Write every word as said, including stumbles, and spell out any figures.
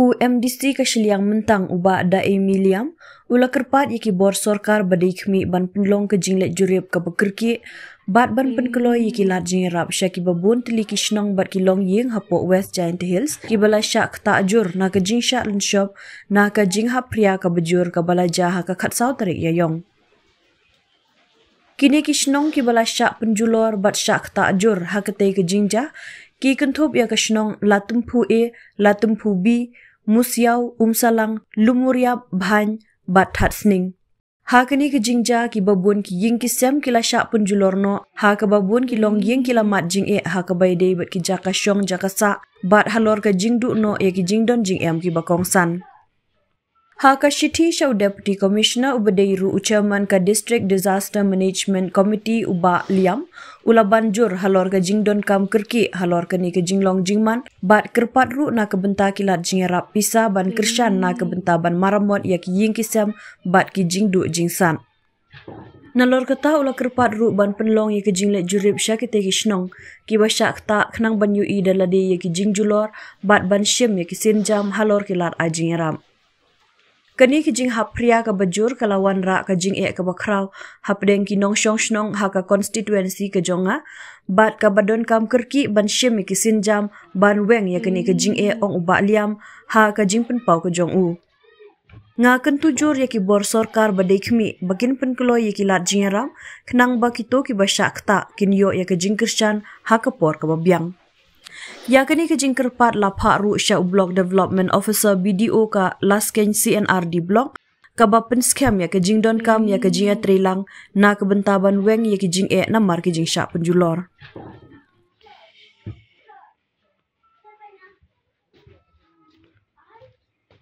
U MDC ka shiliang Myntang u Bah Daemi Liam u la kyrpad ïa ki bor sorkar ba dei khmih ban pynlong ka jingleit jurip kaba kyrkieh bad ban pynkloi ïa ki lad jingïarap sha kiba bun tylli ki shnong bad ki longïing hapoh West Jaintia Hills kiba la shah ktah jur na ka jingshah lynshop na ka jinghap phria kaba jur kaba la jia ha ka khatsaw tarik Ïaiong. Kine ki shnong kiba la shah pynjulor bad shah ktah jur ha katei ka jingjia ki kynthup ïa ka shnong Latympu A, Latympu B, Musiaw, Umsalang, Lumuriap, Bhain bad Thatsning. Ha kane ka jingjia kiba bun ki ïing ki sem ki la shah pynjulor noh, ha kaba bun ki longïing ki la mad jingeh ha kaba ïadei bad ki jaka shong jaka sah bad halor ka jingduh noh ïa ki jingdon jingem kiba kongsan. Ha ka shithi sha u Deputy Commissioner uba dei ruh u Chairman ka District Disaster Management Committee u Bah Liam u la ban jur halor ka jingdonkam kyrkieh halor kane ka jinglong jingman bad kyrpad ruh na ka bynta ki lad jingïarap pisa ban kyrshan na ka bynta ban maramot ïa ki ïing ki sem bad ki jingduh jingsat. Nalor kata u la kyrpad ruh ban pynlong ïa ka jingleit jurip sha kitei ki shnong kiba shah ktah khnang ban ïohi da lade ïa ki jingjulor bad ban shim ïa ki sienjam halor ki lad ai jingïarap. Kane ka jinghap phria kaba jur ka la wanrah ka jingeh kaba khraw hapdeng ki nongshong shnong ha ka constituency ka jong nga bad kaba donkam kyrkieh ban shim ïa ki sienjam ban weng ïa kane ka jingeh, ong u Bah Liam ha ka jingpynpaw ka jong u. Nga kyntu jur ïa ki bor sorkar ba dei khmih ba kin pynkloi ïa ki lad jingïarap khnang ba kito kiba shah ktah kin ïoh ïa ka jingkyrshan ha ka por kaba biang. Ïa kane ka jingkyrpad la phah ruh sha u Block Development Officer, BDO, ka Laskein C&RD Block kaba pynskhem ïa ka jingdonkam ïa ka jingïatreilang na ka bynta ban weng ïa ki jingeh namar ki jingshah pynjulor.